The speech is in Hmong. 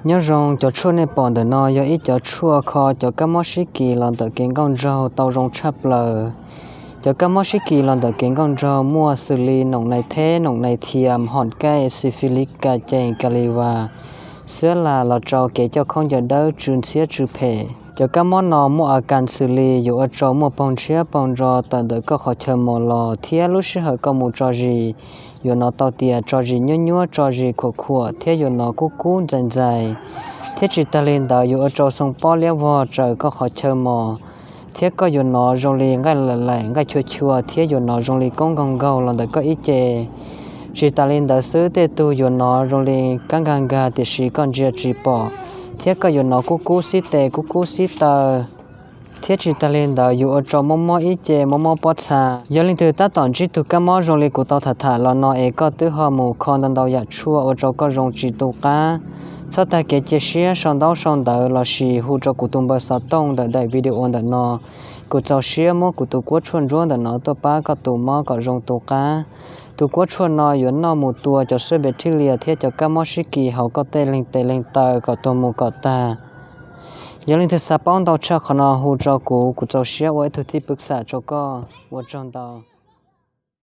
Nyob zoo, cov tshuaj nej pom ntawm no yog ib cov tshuaj kho cov kab mob sib kis los ntawm kev nkauj nraug tau zoo tshaj plaws. Cov kab mob sib kis los ntawm kev nkauj nraug muaj xws li noom nais theb, noom nais thias, hom kaij, xi fi lis, ka cees, ka li vas, xwab las los rau kev coj khaub ncaws dawb tsw ntxhiab tsw phem. Cov kab mob no muaj a kas xws li yuav ua rau muaj paug ntshiab paug ntso tawm ntawm koj qhov chaw mos los thiab lub sij hawm koj mus tso zis, yuav hnov tau tias tso zis nyuab nyuab, tso zis khuam khuam thiab yuav hnov kub kub ntxais ntxais. Thiab tsis tas li ntawd yuav ua rau xoo pob liab vog raws koj qhov chaw mos, thiab koj yuav hnov zoo li nqaij laim laim nqaij chua chua thiab yuav hnov zoo li koob nkaug nkaug los ntawm koj ib ce. Tsis tas li ntawd xwb, tej tug yuav hnov zoo li kab nkag nkag tiam sis koj ntsia tsis pom, thiab koj yuav hnov kub kub xib tes kub kub xib taw. Thiab tsis tas li ntawd yuav ua rau mob mob ib ce, mob mob pob txha. Yog leej twg tab tom ntsib tug kab mob zoo li kuv tau tham tham los no es koj twb ho mus kho ntau ntau yam tshuaj ua rau koj zoo tsis tu qab, txhob tag kev cia siab sau ntaub sau ntawv los sis hu rau kuv tus npawb xov tooj ntawm daim video ntawm no. Kuv txaus siab muab kuv tus kuab tshuaj ntsuab ntawm no tuaj pab koj tus mob kom zoo tu qab. Tus kuab tshuaj no yuav noj mus tua cov suab bacteria thiab cov kab mob sib kis hauv koj tej leeg tes leeg taw kom tuag mus kom tag. Yog leej twg xav paub ntau tshaj qhov no hu rau kuv, kuv txaus siab ua ib tug tij pwv xam rau koj. Ua tsaug ntau.